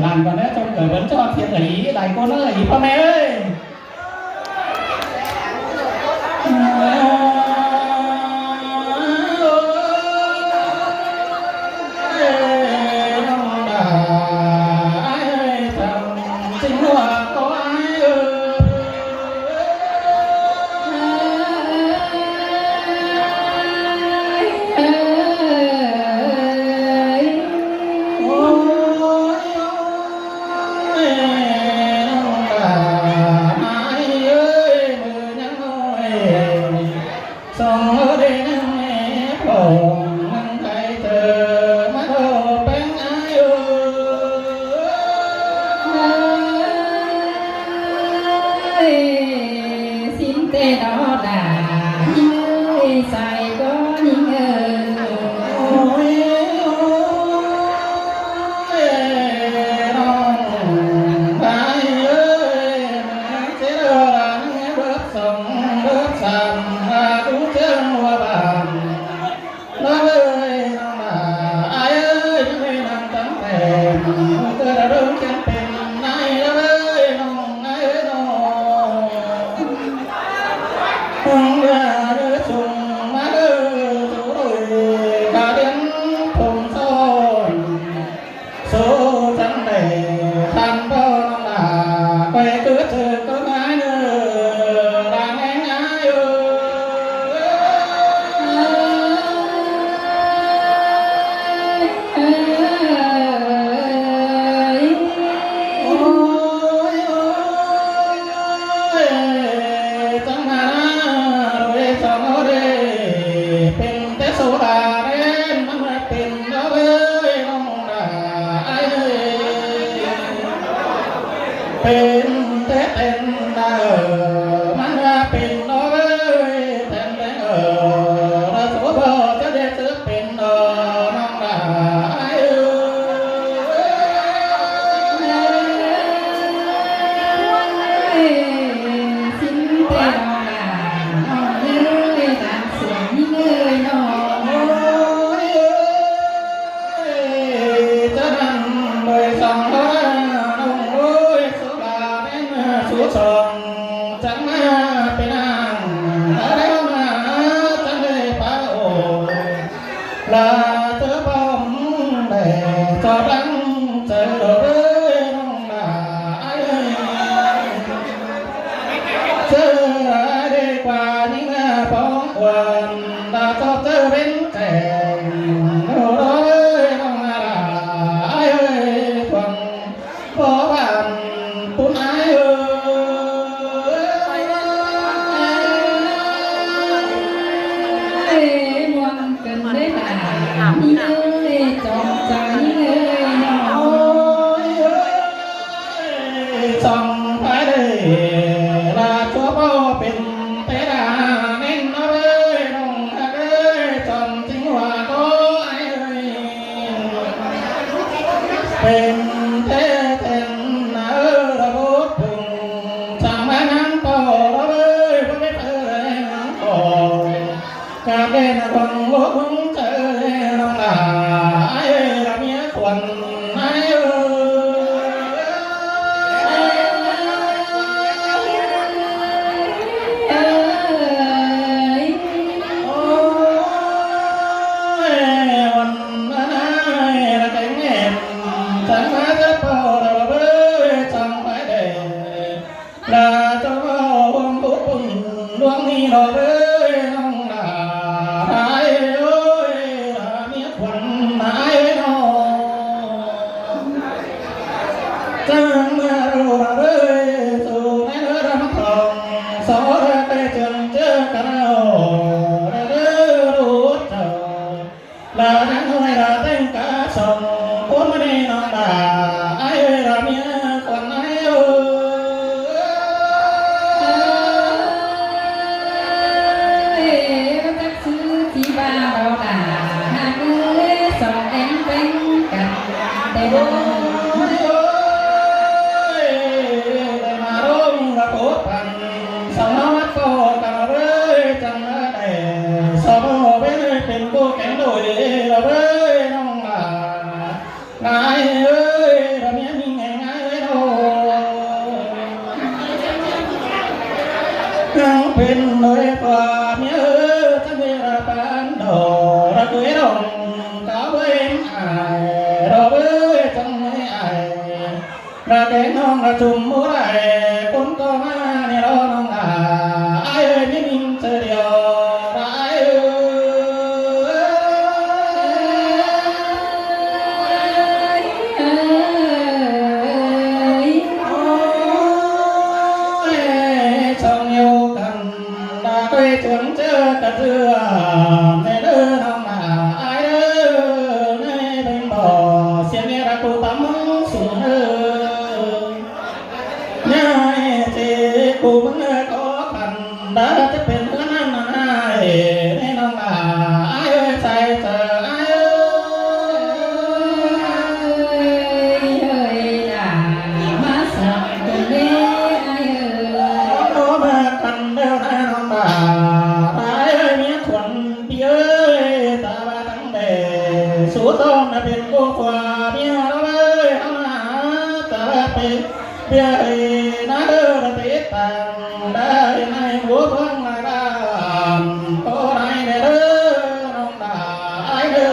ຫຼານກ່ອນເດີ ຈົ່ງເກີດເບິ່ງຈອດທຽນກະອີ ຫຼາຍຄົນເອີຍ ພໍ່ແມ່ເອີຍ. ສອງເອີເດນາງແມ່ຂອງນາງໄທເຕີມາໂດແປງອາຍເອີຍ. ຊິນເຕດອດາຍິງເອີຍ ໃສ່ກໍຍິງເອີຍ. ໂອ້ຍ ໂອ້ຍ ນ້ອງໄທເອີຍ ເສດານາງເບີບສອງເບີບສາມ ຫາດູເຈີງວ່າບ້ານ ລະເອີຍນ້ອງຫຼ້າ ອາຍເອີຍ ຍັງໄດ້ນັ່ງຕັ້ງແຕ່ ເກີດເລີ່ມແກ່ນເປັນນາຍ ລະເອີຍນ້ອງ ອາຍເອີຍນ້ອງ ເອີຍ ສົ່ງມາເດີ ໂຕໂດຍກາເດັນຜົມຊ້ອນ. ໂສຈັ່ງໃດທ່ານພໍ່ນ້ອງຫຼ້າ ຂ້ອຍເກີດເຈີກໍມາເນີ ລາແຮງອາຍເອີຍ. ໂອ້ຍ ໂອ້ຍ ຈັ່ງມາໂດຍສອງເຮົາເດ້ ເປັນແຕ່ໂສດາເດ້ ມັນເປັນເດີເອີຍນ້ອງ ເປັນແຕ່ເປັນເດີ ມັນວ່າເປັນເດີເອີຍ ເປັນແຕ່ເອີ ລະໂສບໍ່ຈະໄດ້ເຈີເປັນເດີນ້ອງຫຼ້າເອີຍ. ຊິນເຕດອດາ ນ້ອງເອີຍ ຕາມສວນຍິງເອີຍນ້ອງ ໂອ້ຍເອີຍ. ຈະນຳໂດຍສອງເຮົານານ້ອງເອີຍ ໂສດາແມ່ນສູ່ສອງ ຈັ່ງມາເປັນນາງ ແລ້ວມາຈັງໄດ້ປາໂອ ລະເຈີປ້ອມໄດ້ຈອດຫຼັງໃຈດອກເອີຍນ້ອງຫຼ້າເອີຍ. ເຈີໄດ້ກວ່າຍິງປອງຄວັນ ດາວເຈົ້າເຈີເວັນແຈ້ງ ໂດຍນ້ອງຫຼ້າເອີຍ ຄວັນພໍ່ບ້ານປຸນອາຍເອີຍ. ເອີຍ ມ່ວນເກີນເດ້ຫຼາຍ ຍິງເອີຍ ຈອມເຈົ້າຍິງເອີຍນ້ອງ ໂອ້ຍເອີຍ. ສ່ອງໄປເດ້ລາຕົວພໍ່ເປັນແຕ່ດາແມ່ນເອີຍ ນ້ອງຮັກເອີຍ ຈອມຈິງວ່າກໍອາຍເອີຍ ເປັນແທ້ແທ້ນາເອີຍ ລະບົບປຸງ ຊ່າງມານາງຕໍ່ລະເອີຍ ບໍ່ໄດ້ເອີຍນາງກໍ ກາບເດນະຄອນໂລກເມືອງເຈີ ນ້ອງຫຼ້າ ອ້າຍລະເມຍຂວັນນາຍເອີຍ. ໂອ້ຍ ວັນນາຍລະແກງແມ່ນ ຈັນມາຈະເປົ່າລະເບີຍ ຈຳໄປແດ່ ລະຈະເວົ້າຮ່ວມບຸນດວງນີ້ດອກເອີຍ ນ້ອງຫຼ້າເອີຍ ລະເມຍຂວັນນາຍເອີຍນ້ອງ ຈັງມາຮູ້ລະເອີຍ ສູ່ໃນເຮືອລຳທອງ ສອງເຮືອໄປເຈີນເຈີກັນເອົາ ເດີ ເດີ ຮູ້ເຈົ້າ ລະນາງນ້ອຍລະແຕ່ງກາສອງ ໂອມະນີນ້ອງຫຼ້າ ອ້າຍເອີຍລະເມຍຂວັນນາຍເອີຍ. ເອີຍ ບໍ່ຈັກຊື່ຊິວ່າດອກຫຼ້າ ຫາກເອີຍສອງແອງແຕ່ງກັນແຕ່ນ້ອຍ. ເປັນໂດຍຄວາມເອີ ຈະມີລະປານດອກ ລະເຄີຍລົງກາເວີຍອາຍ ດອກເອີຍ ຈັ່ງມີອາຍ ລະແກງນ້ອງລະຈຸມບໍ່ໄດ້ ຄົນກໍມານີ້ລະນ້ອງລາ ອາຍເອີຍ ມີຍິງເທື່ອດຽວ ລະອາຍເອີຍ. ໂອ້ຍ ຊ່ອງດຽວກັນ ລະເຄີຍເຈີກັນເທື່ອ ແມ່ເດີນ້ອງລາ ອາຍເດີ ໃນເພິ່ນບໍ່ ສຽງເມລະກູຕຳສູງເດີ ຍາຍເຈກູເມືອງເດີ ຂໍຂັນ ດາຈະເປັນເຮືອນນາຍ ແມ່ນ້ອງລາ ອາຍເອີຍ ໃສ່ເຈີ ອາຍເອີຍ ເອີຍ ເອີຍ ດາ ມາສັກເດີ ອາຍເອີຍ ໂອ້ ມາກັນເດີນານ້ອງລາ ອາຍເອີຍ ເມຍຂວັນ ພີ່ເອີຍ ຕາວ່າທັງແດ່ ສູ້ຕ້ອງນະເປັນໂກຂວາ ເມຍລາວເອີຍ ເຮົານາ ຕາວ່າເປັນ ເບຍເອີຍນາເດີ ລະເປັດຕາງ ໄດ້ໃນຫົວເບິ່ງລາຍການ ໂຕໄດ້ແດ່ເດີ ນ້ອງດາອາຍເດີ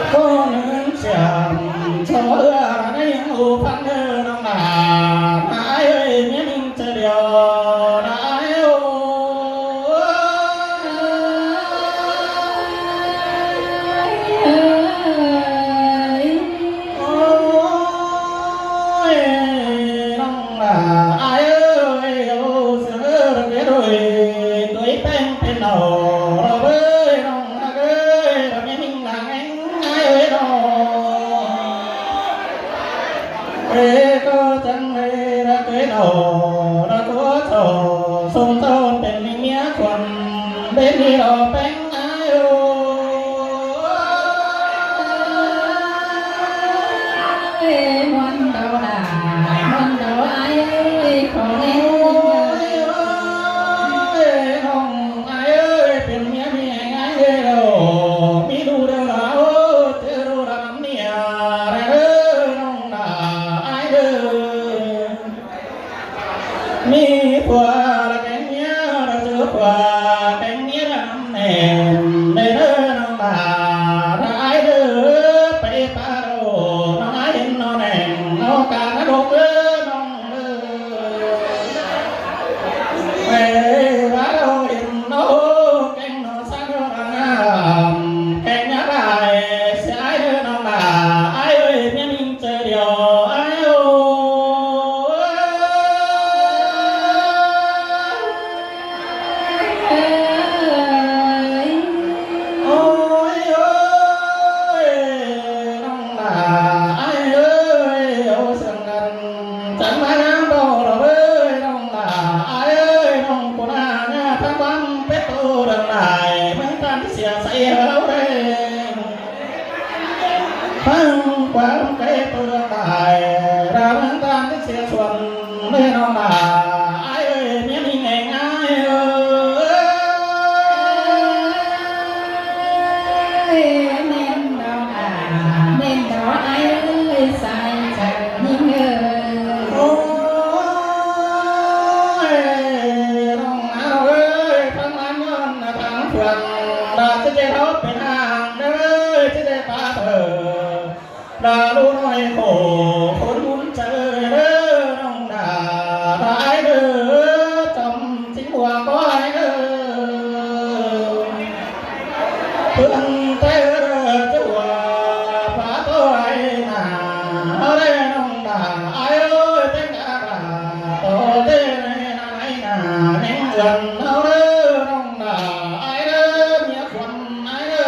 ໂຕໜຶ່ງສຽມ ໂຊເອື້ອໃນຫູຟັງເດີ ນ້ອງດາອາຍເອີຍ ເມຍຍິງເທື່ອດຽວ ດາອາຍເອີຍ. ໂອ້ຍ ນ້ອງລາອາຍເອີຍ ໂອ້ ເສືອເອີຍ ເອີຍ ໂດຍແປ້ງເປັນດອກ ເອີຍ ນ້ອງຮັກເອີຍ ລະແມ່ຍິງລາແຮງ ອາຍເອີຍ ດອກ ເອີຍ ກໍຈັ່ງເອີຍ ລະເອີຍ ດອກ ລະກໍເຈົ້າ ຊົມເຈົ້າເປັນເມຍຂວັນ ເປັນດອກແປ້ງ ອາຍເອີຍ ເອີຍ ມ່ວນເດີລະ ມ່ວນເດີ ອາຍເອີຍ ຂໍແນະນຳ ໂອ້ຍ ນ້ອງອາຍເອີຍ ເປັນເມຍມີແຮງອາຍເອີຍ ມີລູກເດີລະ ໂອ້ ເຈີລູກລະນຳເມຍ ເດີ ນ້ອງລາອາຍເອີຍ. ມີຜົວລະແກງເມຍ ລະເຈີຜົວແກງເມຍນຳແໜ້ນ ເດີ ເດີ ນ້ອງຫຼ້າ ລະອາຍເດີ ໄປປາໂດ ນ້ອງອາຍເຫັນນ້ອງແໜ້ນ ນ້ອງການະດົກເດີ ນ້ອງເດີ ໄປປາໂດເຫັນນ້ອງແກງນ້ອງ ສາວເດີລະງາມ ແກງຍາມຫຼາຍ ເສຍອາຍເດີນ້ອງຫຼ້າ ອາຍເອີຍ ເມຍຍິງເຈີດຽວ ອາຍໂອ ໂອ້ຍ ໂອ້ຍ ນ້ອງຫຼ້າ ອາຍເອີຍ ໂອ ສຽງກັນ ຈັງມາງາມບໍ່ລະເວີຍ ນ້ອງຫຼ້າ ອາຍເອີຍ ນ້ອງໂກນາຍາທັງວັນເປັດໂຕເລື່ອງຫຼາຍ ເມືອງການເສຍໃສເຮົາເດ້ ທັງຄວາມໄກໂຕເລື່ອງຫຼາຍ ລະເມືອງການເສຍສ່ວນເດ້ນ້ອງຫຼ້າ ອາຍເອີຍ ເມຍຍິງແຫ່ງອາຍເອີຍ. ເອີຍ ແມ່ນດອກ ອາ ແມ່ນດອກ ອາຍເອີຍ ສາຍເຈົ້າຍິງເອີຍ ໂອ້ຍ ນ້ອງອາວເອີຍ ທັງມານຍ້ອນທັງເພື່ອນ ລາຈະໄດ້ເຮົາເປັນຫ້າງເດີ ຈະໄດ້ປາເບີ ດາລູນ້ອຍໂຄ ຄົນບຸນໃຈເດີ ນ້ອງດາຫຼາຍເດີ ຈຳຈິງຫວງບໍ່ໃຫ້ເດີ ເພື່ອນແທ້ເດີ ຈະຫວາປາໂຕໃຫ້ໜ້າ ເຮົາໄດ້ນ້ອງດາ ອາຍເອີຍ ເປັນດາລາ ໂຕເຕໃນໜ້າໃນໜ້າແຫ່ງເຮືອນເຮົາເດີ ນ້ອງດາ ອາຍເດີ ເມຍຂວັນ ອາຍເດີ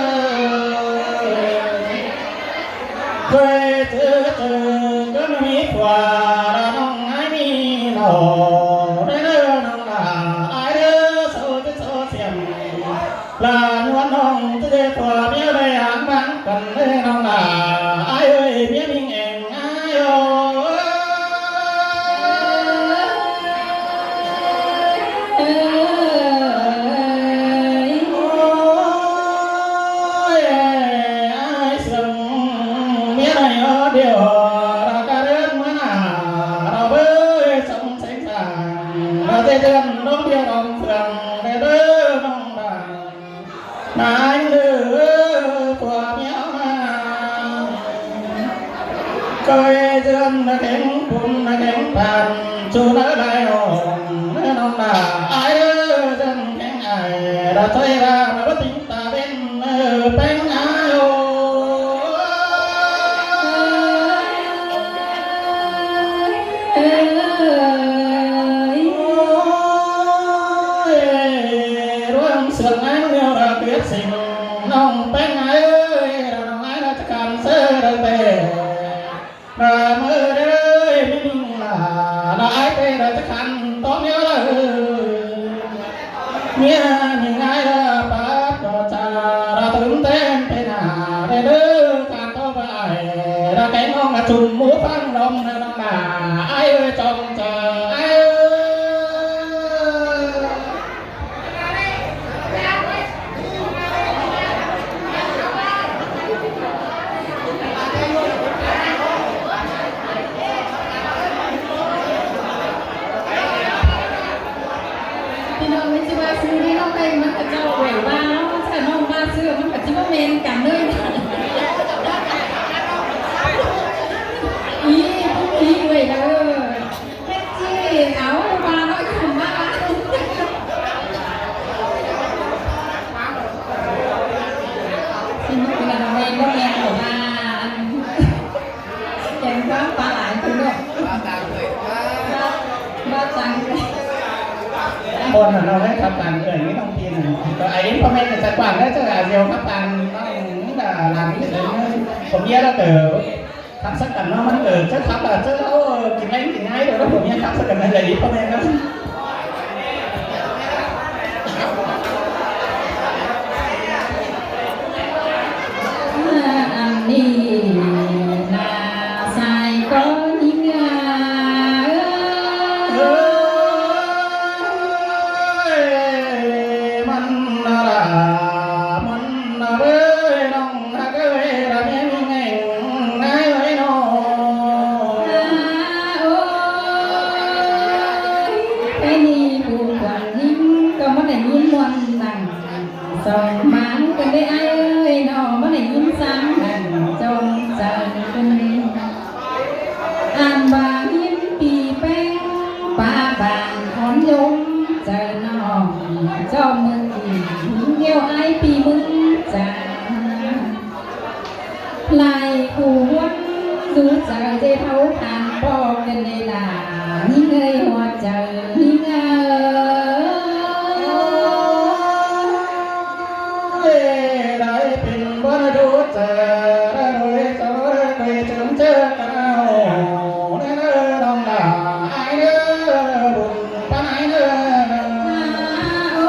ເຄີຍເຈີເຈີກໍມີຜົວ ລະນ້ອງອາຍມີຫຼໍ່ ເດີນ້ອງຫຼ້າ ອາຍເດີ ໂຊຈະໂຊສຽມ ລະນວນນ້ອງຈະໄດ້ຜົວ ເມຍໄດ້ຫາງບາງກັນເດີນ້ອງຫຼ້າ ອາຍເອີຍ ເມຍຍິງແອ່ງອາຍໂອ ໂອ້ຍ ອາຍເຊື່ອງເມຍໃດເດີດຽວ ລະກະເດີນເມືອໜ້າ ລະເວີຍ ສອງແສງສາ ເຄີຍເຈື່ອນແຂງປຸ້ນແຂງປານ ຊູເນີຫຼາຍຫ້ອງເນີນ້ອງຫຼ້າ ອ້າຍເອີຍເຈື່ອນແຂງອ້າຍ ລະຊ່ອຍລາມາບໍ່ຕິງຕາເວັນ ເອີ ແປ້ງອ້າຍໂອ ເອີຍ ໂອ້ຍ ລວງເຊື່ອງອ້າຍແນວລະເກີດສິ່ງ ນ້ອງແປ້ງອ້າຍເອີຍ ລະນ້ອງອ້າຍລະຈະການເຊີດແຕ່ ລະເມີເດີຍມີມິງລາ ລະອ້າຍເປລະຈະຂັນຕ້ອງເຍລະເອີຍ ເມຍມີງ່າຍລະປາດກໍຈາ ລະຕື່ມແຕ່ງເປໜ້າເດີ ການຕໍ່ໄປ ລະແກງນ້ອງລະຈຸ່ມໝູຟັງລອມເດີນ້ອງລາ ອ້າຍເອີຍຈອງຈາ ອ້າຍເອີຍ. ພີ່ນ້ອງ ແມ່ນຊິວ່າຊື່ນີ້ນ້ອງໄດ້ມັນຂະເຈົ້າໄຫວ້ວ່າເນາະ ມັນຂະນ້ອງວ່າຊື່ ມັນກະຊິບໍ່ແມ່ນກັນເລີຍ ອີ ອີເວີຍເດີ. ເຮັດຈີ່ເອົາມາເນາະ ຢູ່ມາ ຊິມາເປັນລະແວງບໍ່ແມ່ນເອົາມາ ອັນ ແກງປາປາຫຼາຍຄົນເນາະ ມາຕາງເອີຍ ມາຕາງເອີຍ ຄົນເຮົາໄດ້ທັບກັນເອີຍ ມີຕ້ອງທີໜຶ່ງ ກໍໄອ້ພໍ່ແມ່ນຈະກວ້າງໄດ້ຈະລາດຽວກັບການເນາະ ຫຼານທີ່ເດີນ ຜົມເຍລະເຕີ ຄັບສັກກັນເນາະ ມັນ ເອີ ເຈົ້າຄັບລະເຈົ້າ ເອີ ກິນໄດ້ກິນງ່າຍເດີ ແລ້ວຜົມຍັງຄັບສັກກັນໄດ້ອີກ ພໍ່ແມ່ນເນາະ ອັນນີ້ນາຊາຍກໍຍິງ ເອີ ເອີຍ ມັນນາລາ ມັນນາເວີຍ ນ້ອງ ນາເກີຍລະແມ່ນແຫ່ງນາເອີຍນ້ອງ ໂອ້ຍ ໄປນີ້ຜູ້ຂວັນຍິງກໍບໍ່ໄດ້ຍິນມ່ວນນັ່ງ ສອງບາງກັນໄດ້ອ້າຍເອີຍ ນ້ອງບໍ່ໄດ້ຍິນສາມນັ້ນ ຈອງໃຈກັນ ອ່ານວ່າຍິນປີແປ້ງ ປາບານອ່ອນຍົມ ໃຈນ້ອງ ເຈົ້າເມືອງຈີນ ຍິງດຽວອ້າຍປີມຶງຈາ ຫຼາຍຄູ່ຫວນ ດູໃຈເຈົ້າເທົ່າທ່ານປອກກັນໄດ້ລາ ຍິງເອີຍຫົວໃຈຍິງເອີຍ ໄດ້ເປັນບໍ່ໄດ້ດູໃຈ ໄດ້ໂດຍເຈົ້າໄດ້ເຈີເຈີກັນເອົາ ເດີນ້ອງຫຼ້າ ອ້າຍເດີ ບຸນປານອ້າຍເດີ ໂອ້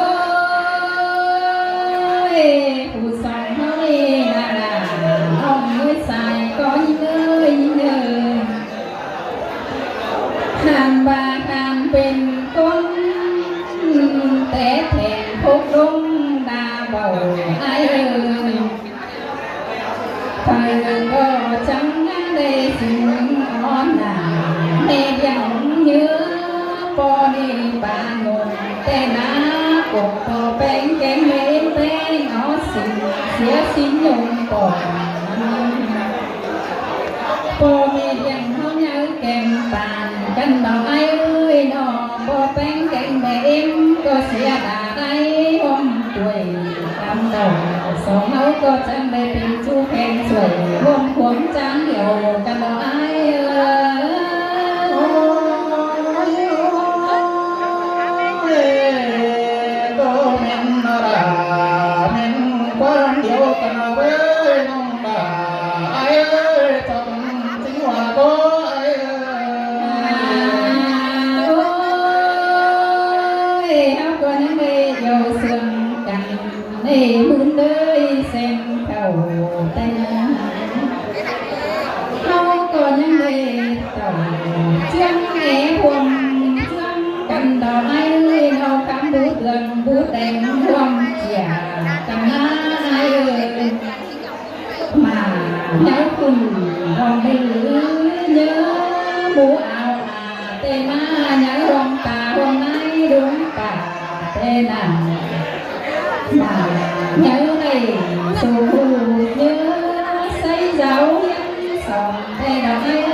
ຍ ຜູ້ສອງເຮົານີ້ນະ ນ້ອງເອີຍຊາຍກໍຍິງເອີຍ ຍິງເອີຍ ຄັນວ່າຄັນເປັນຄົນແຕ່ແທນພົກລົງໜ້າເບົາອ້າຍເອີຍ ໃຜກໍຈັ່ງຍັງໄດ້ສິງອອນໜ້າ ແມ່ລ້ຽງເຍືອ ພໍ່ນີ້ປານົນແຕ່ນາກົກ ພໍ່ແປ້ງແກງແມ່ເອັມແປ້ງອອດສິງ ເສຍສິນຍົມປ່ອຍ ພໍ່ແມ່ລ້ຽງເຮົາໃຫຍ່ແກ່ງປານກັນດອກອ້າຍເອີຍ ນ້ອງພໍ່ແປ້ງແກ່ງແມ່ເອັມກໍເສຍດາໄດ້ຮ່ວມດ້ວຍ ກຳເກົ່າສອງເຮົາກໍຈັ່ງໄດ້ເປັນຊູ່ແຂ່ງຊ່ວຍ ຮ່ວມຄວາມຈານດຽວກັນດອກອ້າຍເອີຍ ໂອ້ຍ ໂອ້ຍ ກໍແມ່ນລະ ແມ່ນຄວາມດຽວກັນເວີຍ ນ້ອງຫຼ້າ ອ້າຍເອີຍ ຈຳຈິງວ່າກໍອ້າຍເອີຍ ໂອ້ຍ ເຮົາກໍຍັງໄດ້ເຍົາເຊື່ອງກັນ ເອີຍ ໝື່ນເອີຍ ແສງເຂົ້າແຕ່ນາ ເຮົາກໍຍັງໄດ້ເຕົ້າເຊື່ອງແອຮ່ວມເຊື່ອງກັນດອກອ້າຍເອີຍ ເຮົາຄຳບູເດືອງບູແດງຮ່ວມເຈຍກັນນາອ້າຍເອີຍ ມາເຍົາຂຶ້ນດອກມືເຍີ ໝູອາວອາ ເຕມາຍັງຮ່ວມຕາຮ່ວມໃນດຸງປ່າແຕ່ນັ້ນ ມາເຍົາໄດ້ສູງເຍີ ໃສ່ເຈົ້າຮຽນສອນແຕ່ດອກໄມ້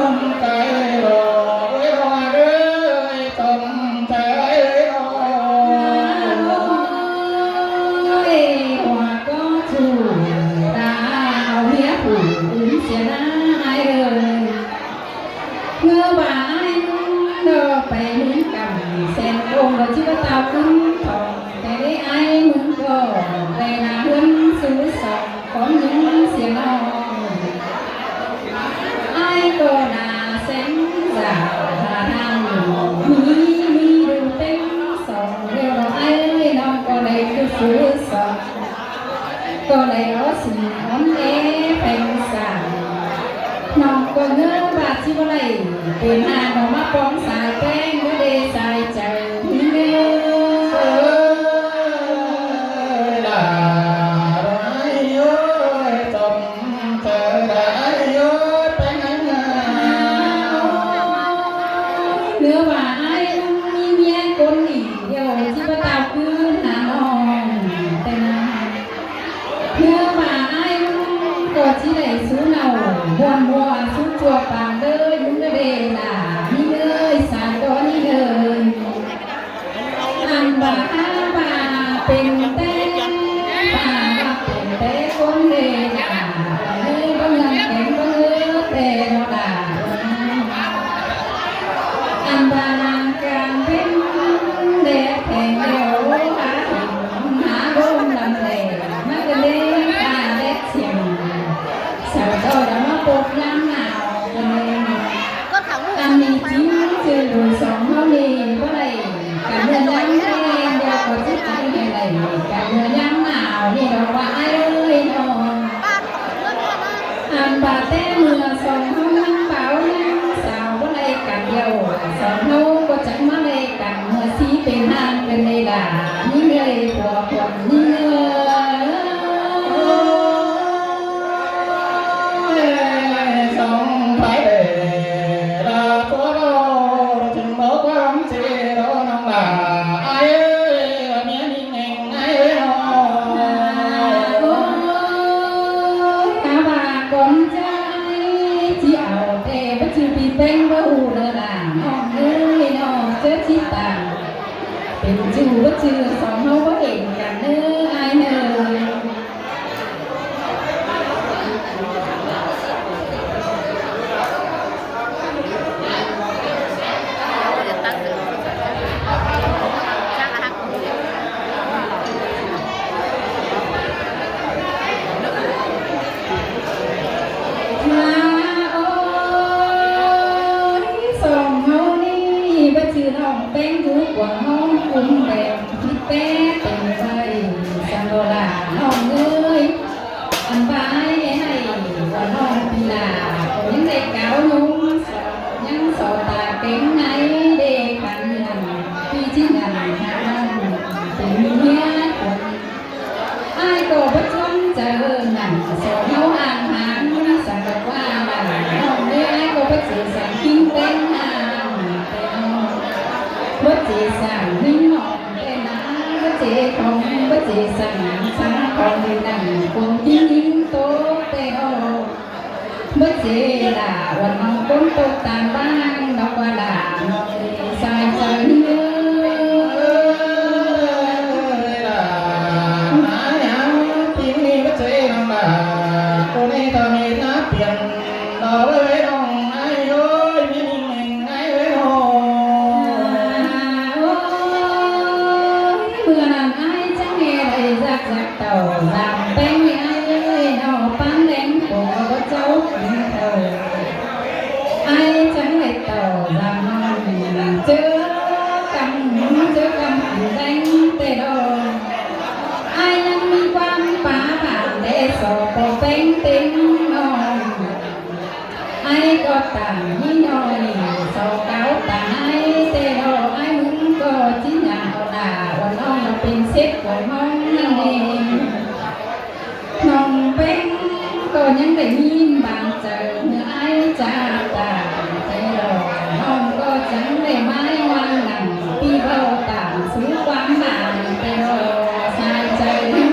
ລົມໄກດອກເອີຍນ້ອງເອີຍ ຕົມໃຈເອີຍນ້ອງ. ໂອ້ຍ ຫົວກໍຈູ້ຕາເອົາເມຍຜູ້ອື່ນເສຍນາອ້າຍເອີຍ. ເມື່ອວ່າອ້າຍໜຸ່ມດອກໄປເມືອງກຳ ແສນໂກງກໍຊິວ່າຕາວຂຶ້ນທອງ ແຕ່ໄດ້ອ້າຍມຶງກໍໄດ້ໜ້າເຮືອນສູ່ສອງ ຂອງຍິງເສຍນ້ອງ. ອ້າຍກໍໜ້າແສນສາວ ທ່າທາງມີ ມີດູເຕັມສອງ ແລ້ວດອກອ້າຍເອີຍ ນ້ອງກໍໄດ້ຄືສູ່ສອງ ກໍໄດ້ເອົາສີອ່ອນແອແປງສາງ ນ້ອງກໍເງິນບາດຊິບໍ່ໄດ້ ເປັນຫານ້ອງມາປອງສາຍແປ້ງ ບໍ່ໄດ້ສາຍໃຈນີ້ເດີ ເອີ ຫຼ້າຫຼ້າເອີຍ ຕ້ອງເທີຫຼ້າເອີຍ ແປ້ງເອີຍ. ເມື່ອວ່າອ້າຍມີເມຍຄົນດີ ດຽວຊິບໍ່ຕາມຄືນຫານ້ອງແຕ່ນານ ເມື່ອວ່າອ້າຍມັນກໍຊິໄດ້ສູ່ເນົ່າ ມ່ວນມົວສູ່ຊົ່ວປານເດີ ຢູ່ເດີເດລາ ນີ້ເອີຍ ສາກໍນີ້ເອີຍ. ອັນວ່າຫາວ່າເປັນແຕ່ ວ່າເປັນແຕ່ຄົນເດລາ ເອີຍ ບໍ່ຍັງເປັນເບີແຕ່ລະລາ. ອັນວ່ານາງກາງເປັນແດດແຂງແລ້ວ ຫາ ຫາລົມລຳແລ ມັນກໍເລີຍຕາແດດສຽງ ສາວກໍລະມາພົບຍາມໜາວກໍເລີຍ ອັນນີ້ຈິງຈື່ສອງເຮົານີ້ບໍ່ໄດ້ ກັນເມື່ອຍາມແລ້ງ ດຽວກໍຊິໄປໃຫ້ໄດ້ ກັນເມື່ອຍາມໜາວນີ້ດອກວ່າອ້າຍເອີຍນ້ອງ. ອັນວ່າແຕ່ເມື່ອສອງເຮົາຍັງບ່າວຍັງສາວບໍ່ໄດ້ກັນ ດຽວສອງເຮົາກໍຈັກມາໄດ້ກັນ ເມື່ອຊິເປັນຮ້ານເປັນເວລາ ຍິງເອີຍ ພວກຄົນຍິງເອີຍ. ສອງໄປເດລາ ຕົວເຮົາຈຶ່ງບໍ່ຄວນຊິລໍນ້ອງຫຼ້າ ອ້າຍເອີຍ ເມຍນີ້ ໂອ້ຍ ຖ້າວ່າກ່ອນຈະໄດ້ ຊິເອົາແຕ່ບໍ່ຈື່ປີແປ້ງ ບໍ່ຮູ້ເດີຫຼ້ານ້ອງເອີຍ ນ້ອງເຈີຊິຕາ ເປັນຈູ້ບໍ່ຈື່ ສອງເຮົາບໍ່ເຫັນກັນເດີອ້າຍເອີຍ. ສອງເຮົານີ້ບໍ່ຈື່ນ້ອງແປ້ງ ຢູ່ກວາງນ້ອງກຸມແດງ ມີແຕ່ເຕັມໃບ ສັງໂດລານ້ອງເອີຍ. ອັນວ່າໃຫ້ ໃຫ້ວ່ານ້ອງປີລາ ກໍຍັງໄດ້ກາວຍົງ ຍັງສອດຕາເກັງໃນເດການເງິນ ປີທີ່ນັ້ນຫາກນ້ອງເປັນເມຍຄົນ ອ້າຍກໍບໍ່ຈວງໃຈນັ້ນ ສອງເຮົາຫ່າງຫາງ ສັງດອກວ່ານ້ອງເອີຍ ອ້າຍກໍບໍ່ເຈສັງກິນແຕ່ງງານແຕ່ນ້ອງ ບໍ່ເຈສັງກິນນ້ອງ ເປັນນາງບໍ່ເຈຂອງ ບໍ່ເຈສັງ ສັງຂອງດີນັ້ນ ຄວນກິນຍິງໂຕແຕ່ດອກ ບໍ່ເຈລາ ວ່ານ້ອງຄົນຕົກຕ່າງບ້ານ ດອກວ່າລາ ນ້ອງເອີຍ ສາຍໃຈເອີຍ ລາ ມາຫຍັງປີນີ້ບໍ່ເຈນ້ອງລາ ໂຕນີ້ຕາມີໜ້າປ່ຽນ ດອກເອີຍ ນ້ອງອ້າຍໂອ ອ້າຍກໍຕາຍນ້ອຍ ເຊົາກາວຕາຍແຕ່ດອກ ອ້າຍມຶງກໍຈິຫຍັງເອົາລະ ວ່ານ້ອງເປັນເສດກວຍມອງນັ້ນເອງ. ນ້ອງແປ້ງກໍຍັງໄດ້ຍິນບາງໃຈ ເມື່ອອ້າຍຈາກຕາຍແຕ່ດອກ ນ້ອງກໍຈັ່ງໄດ້ມາຍວາງນັ້ນ ທີ່ເວົ້າຕາມສູ່ຄວາມໝາຍແຕ່ດອກ ສາຍໃຈເອີຍ.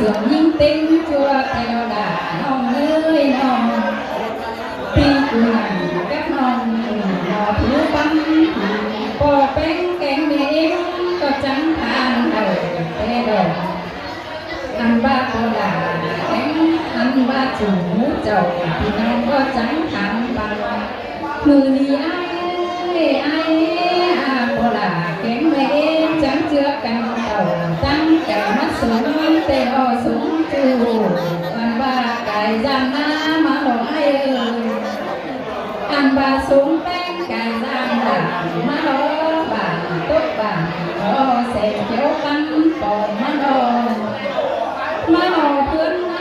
ສວນຍິງເຕັງຈົວແກ້ວດານ້ອງເອີຍນ້ອງ ປີກຸນກັບນ້ອງໜໍຜິວປັນ ພໍ່ແປ້ງແກງແມ່ເອັງກໍຈັ່ງທານເອົາແຕ່ດອກ ອັນວ່າໂກລາແຂງ ອັນວ່າຈູເຈົ້າ ພີ່ນ້ອງກໍຈັ່ງຖາມບັງ ມື້ນີ້ອ້າຍ ອ້າຍ ອາໂກລາແຂງແມ່ເອັງ ຈັ່ງເຈື່ອກັນເຈົ້າ ຕັ້ງໃຈມາສົງແຕ່ບໍ່ສົງຈູ ອັນວ່າກາຍຢ່າງໜ້າມາຫຼອກອ້າຍເອີຍ ອັນວ່າສົງແປ້ງກາຍຢ່າງໜ້າມາຫຼອກບ້ານຕົກບ້ານ ຂໍແສງຂຽວປັນປອງມາດອງ ມາເອົາເພື່ອນໃນ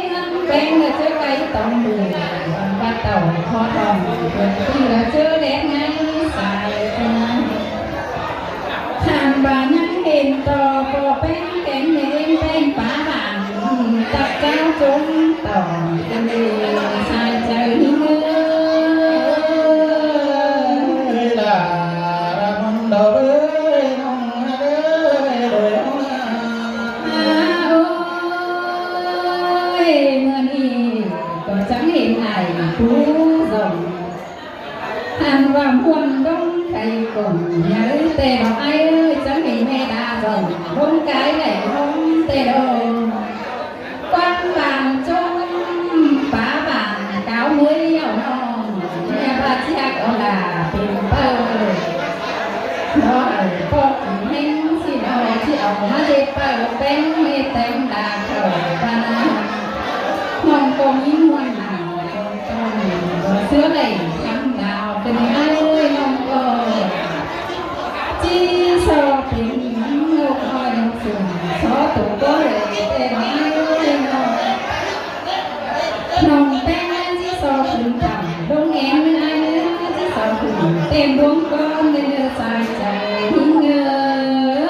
ເຮືອນແປ້ງລະເຈີໄກ່ຕ້ອງເບື່ອ ບັດເຕົ້າຂໍທອງເພື່ອນທີ່ລະເຈີແລນໃນສາຍເປັນ ທ່ານວ່າຍັງເຫັນຕໍ່ ພໍ່ແປ້ງແກງແມ່ເອັງແປ້ງປາຫວານ ຕັກເຈົ້າຈົງຕອງກັນເອງ ສາຍໃຈເອີຍ ລາລາມອນດອກເອີຍ ນ້ອງເອີຍ ໂດຍນ້ອງ ໂອ້ຍ ເມື່ອນີ້ກໍຈັ່ງເຫັນອ້າຍຜູ້ສອງ ອັນວ່າມ່ວນດົງໄກ່ກົງໃຫຍ່ແຕ່ດອກ ອ້າຍເອີຍ ຈັ່ງເຫັນແມ່ດາສອງ ດົງກາຍໄຫຼຫົງແຕ່ດອກ ຄວາມບາງຈົງປາບາງກາວເມີຍເຍົານ້ອງ ແມ່ວ່າຊິຮັກເອົາຫຼ້າເປັນເປົ້າ ບໍ່ໃຫ້ພໍ່ກິນແຮງຊິນ້ອງ ຊິເອົາມາເຮັດເປົ້າແປ້ງ ເຮັດແຕ່ງດາເຂົ້າປານນັ້ນ ນ້ອງກໍມີມ່ວນໜາວ ເຊື່ອໄດ້ທຳດາວເປັນອ້າຍນ້ອງກໍ ຈີ່ຊໍເປັນນົກນ້ອຍນົກສູງ ຊໍໂຕກໍເລີຍແຕ່ນ້ອຍນ້ອຍ ນ້ອງແປ້ງຈີ່ຊໍຂຶ້ນຖ້ຳ ດົງແອນອ້າຍເອີຍ ຈີ່ຊໍຂຶ້ນເຕັມດວງກ້ອນເດີ ສາຍໃຈຍິງເອີຍ.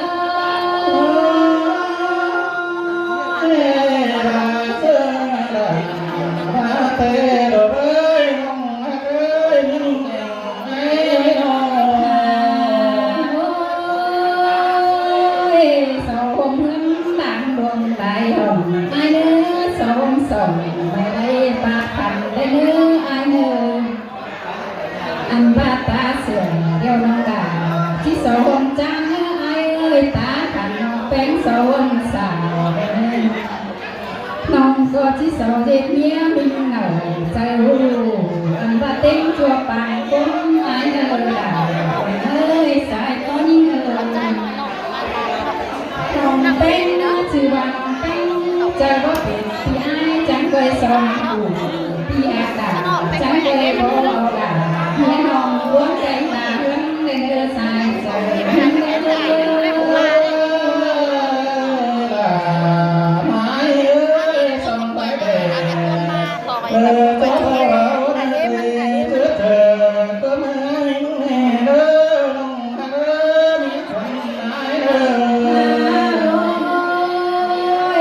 ເສົາໂຮມເຮືອນຫຼັງດົງໄຫຼຫ້ອງ ອ້າຍເອີຍ ເສົາໂຮມສອງ ໄວ້ໄດ້ປາກຄັນໄດ້ເນີ ອ້າຍເນີ. ອັນວ່າຕາເສືອດຽວນ້ອງດາ ຊິເສົາໂຮມຈານເນີ ອ້າຍເອີຍ ຕາຄັນນ້ອງແປ້ງເສົາໂຮມສາວເດີ. ນ້ອງກໍຊິເຊົາເຮັດເມຍມິນເຫງົາໃຈຮູ້ ອັນວ່າເຕັງຊົ່ວປານຄົນ ອ້າຍເອີຍ ດາເອີຍ ສາຍກໍຍິງເອີຍ. ນ້ອງແປ້ງ ຊື່ວ່ານ້ອງແປ້ງ ເຈົ້າບໍ່ເປັນພີ່ອ້າຍ ຈັ່ງໄດ້ສອນກູ ພີ່ອາດາ ຈັ່ງໄດ້ບໍ່ເອົາດາ ເມຍນ້ອງລວມແຕ່ງດາເຮືອນ ເດີ ສາຍໃຈ ໂອ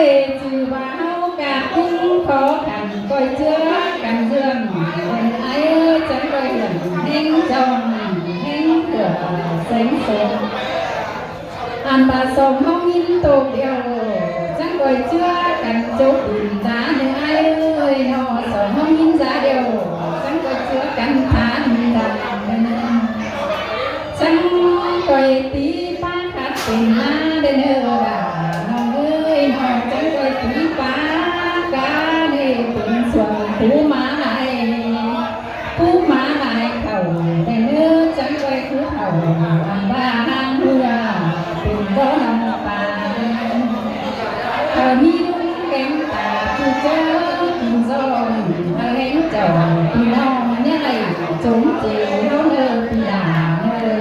້ຍ ຈື່ວ່າເຮົາກາບກຸ້ງຂໍຂັນ ກ່ອຍເຈື່ອກັນເລື່ອງ ເປັນໄອ ຈັ່ງກ່ອຍເລື່ອງແຫ່ງຈ້ອງ ແຫ່ງເກືອເສັງສົມ. ອັນວ່າສອງເຮົາຍິນໂຕດຽວ ຈັ່ງກ່ອຍເຈື່ອກັນຈົບບຸນຕາເດີ ອ້າຍເອີຍເນາະ ສອງເຮົາຍິນຕາດຽວ ຈັ່ງກ່ອຍເຈື່ອກັນຜ່ານດານ ຈັ່ງກ່ອຍຕີປາຂັດເປັນນາເດີ ນ້ອງເອີຍເນາະ ຈັ່ງກ່ອຍຕີປາກາເດີ ເປັນສວນປູໝາໄລ ປູໝາລາຍເຂົ້າແຕ່ເນີ ຈັ່ງໄວ້ຄືເຂົາ ອັນວ່ານາງເຮືອ ເປັນບໍ່ນ້ອງປາ ມີລຸງແກ້ມຕາຜູ້ເຈົ້າກິນຊອງ ໃຫ້ແຮງເຈົ້າພີ່ນ້ອງແນວໃດ ສົມເຈເຮົາເດີພີ່ຫຼ້າເດີ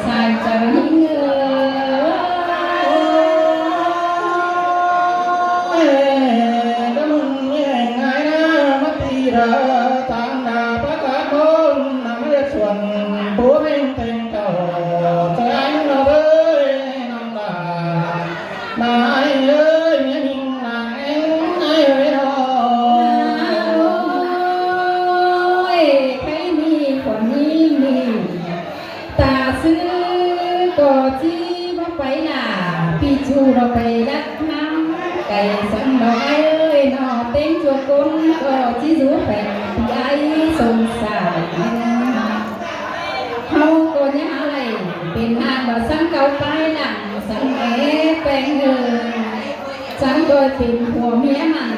ຊາຍເຈົ້າຍິງເອີຍ. ເອີ ກະມຸນແຍງງ່າຍນາມາຕີລາ ຕາງໜ້າປະກາດບົນນຳເຮັດສວນ ຜູ້ແມ່ນແຕ່ງເຈົ້າ ແສງດອກເອີຍ ນ້ອງຫຼ້າ ນາຍເອີຍ ແມ່ຍິງນາງເອງ ນາຍເອີຍນ້ອງ. ໂອ້ຍ ໃຜມີຄວາມຍິນດີ ຕາຊື່ກໍຊິບໍ່ໄປລະ ພີ່ຈູບໍ່ໄປລັກນຳ ໄກສັນດອກເອີຍ ນອເຕັງຊົ່ວຄົນກໍຊິຢູ່ແຂວງພີ່ອ້າຍສົງສານ. ເຮົາກໍຍັງອາໄລເປັນນາງວ່າສັງເກົ່າປາຍຫຼັງ ສັງແອແປງເອີຍ ສັງກໍເປັນຜົວເມຍມັນ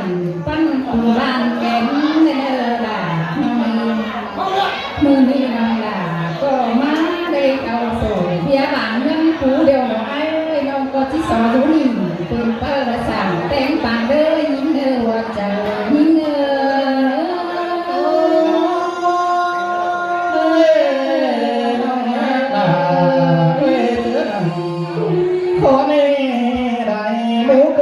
ປັນປູບ້ານແກ່ນເດີຫຼ້ານ້ອງ. ມື້ນີ້ນ້ອງຫຼ້າກໍມາໄດ້ເຂົ້າໂສດ ເພຍບາງເຮືອນຄູດຽວດອກອ້າຍ ນ້ອງກໍຊິສອນຢູ່ນີ້